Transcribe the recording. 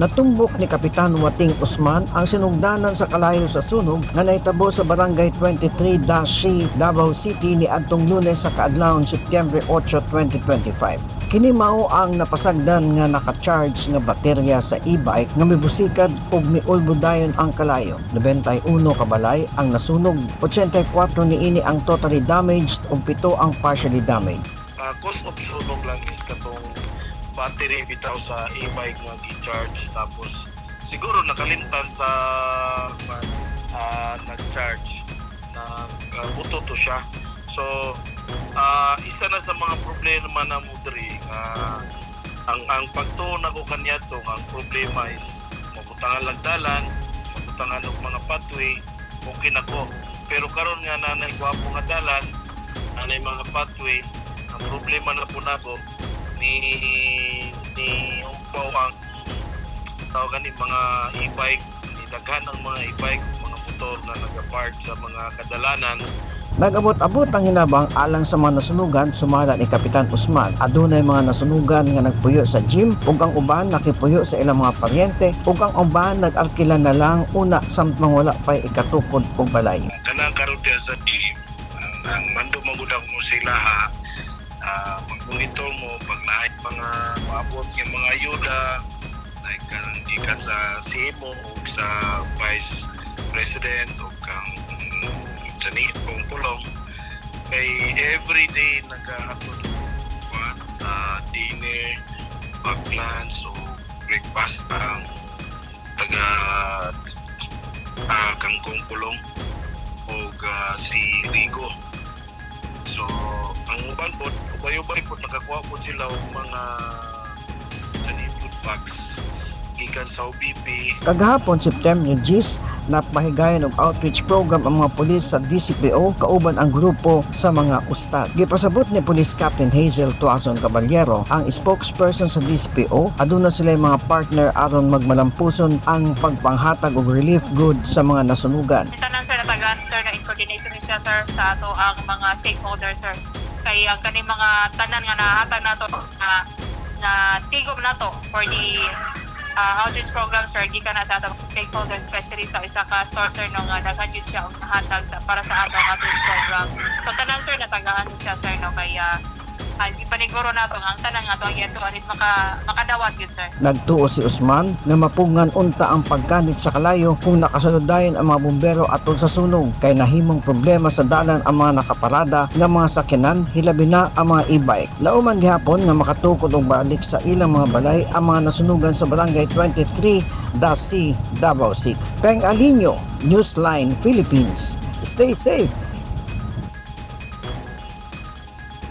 Natumbok ni Kapitan Wating Usman ang sinugdanan sa kalayo sa sunog nga nahitabo sa Barangay 23-C, Davao City ni adtong Lunes sa kaadlawon, Setyembre 8, 2025. Kini mao ang napasagdan nga naka-charge nga baterya sa e-bike nga mibusikad ug miulbo dayon ang kalayo. 91 ka balay ang nasunog, 84 niini ang totally damaged ug 7 ang partially damaged. Cause of sunog lang is katong battery bitaw sa e-bike nga gi-charge, tapos siguro nakalimtan sa nag-charge na buto to siya. So isa na sa mga problema na mo diri nga ang pagtuon nako kaniadto nga ang problema is mabutangan lang dalan, mabutangan og mga pathway, okay na ko. Pero karon nga nanay gwapo nga dalan, nanay mga pathway, ang problema na po nako ni upaw ang tawagan ni mga e-bike, ni daghan ang mga e-bike, mga motor na nagapark sa mga kadalanan. Nag-abot-abot ang hinabang alang sa mga nasunugan sumala ni Kapitan Usman. Adunay mga nasunugan nga nagpuyo sa gym ug ang uban nakipuyo sa ilang mga paryente ug ang uban nag-arkila na lang una samtang wala pay ikatukod og balay. Kanang karon diya sa gym, ang mando magud mo sila ha, mag-monitor mo pag naay mga maabot nga mga ayuda, like kanang gikan sa CMO o sa Vice President o kang sa ni kong pulong, kay every day nagahatod og dinner, pack lunch o breakfast ang taga kangkong pulong o si Rigo. So, ang uban po, ubay-ubay po, nakakuha po sila og mga sani food packs gikan sa OVP. Kagahapon, September 10, napahigayon og outreach program ang mga pulis sa DCPO kauban ang grupo sa mga ustad. Gipasabot ni Police Captain Hazel Tuason Caballero, ang spokesperson sa DCPO, aduna sila mga partner aron magmalampuson ang pagpanghatag og relief goods sa mga nasunugan. Tanan, sir, natagaan, sir, na in coordination ni siya, sir, sa ato ang mga stakeholders, sir, kay ang kaning mga tanan nga nahatag nato na na tigom nato for the outreach program, sir, gikan na sa ato mga stakeholders, especially sa isa ka store, sir, no, nga daghan jud siya og nahatag sa para sa atong outreach program. So tanan, sir, natagaan siya, sir, no, kay ipaniguro nato nga ang tanan nga ato ang giadtuan is makadawat gyud, sir. Nagtuo si Usman nga mapugngan unta ang pagkanit sa kalayo kung nakasulod dayon ang mga bumbero atol sa sunog kay nahimong problema sa dalan ang mga nakaparada nga mga sakyanan, hilabi na ang mga e-bike. Lauman gihapon nga makatukod og balik sa ilang mga balay ang mga nasunugan sa Barangay 23 C, Davao City. Peng Alinio, Newsline Philippines. Stay safe.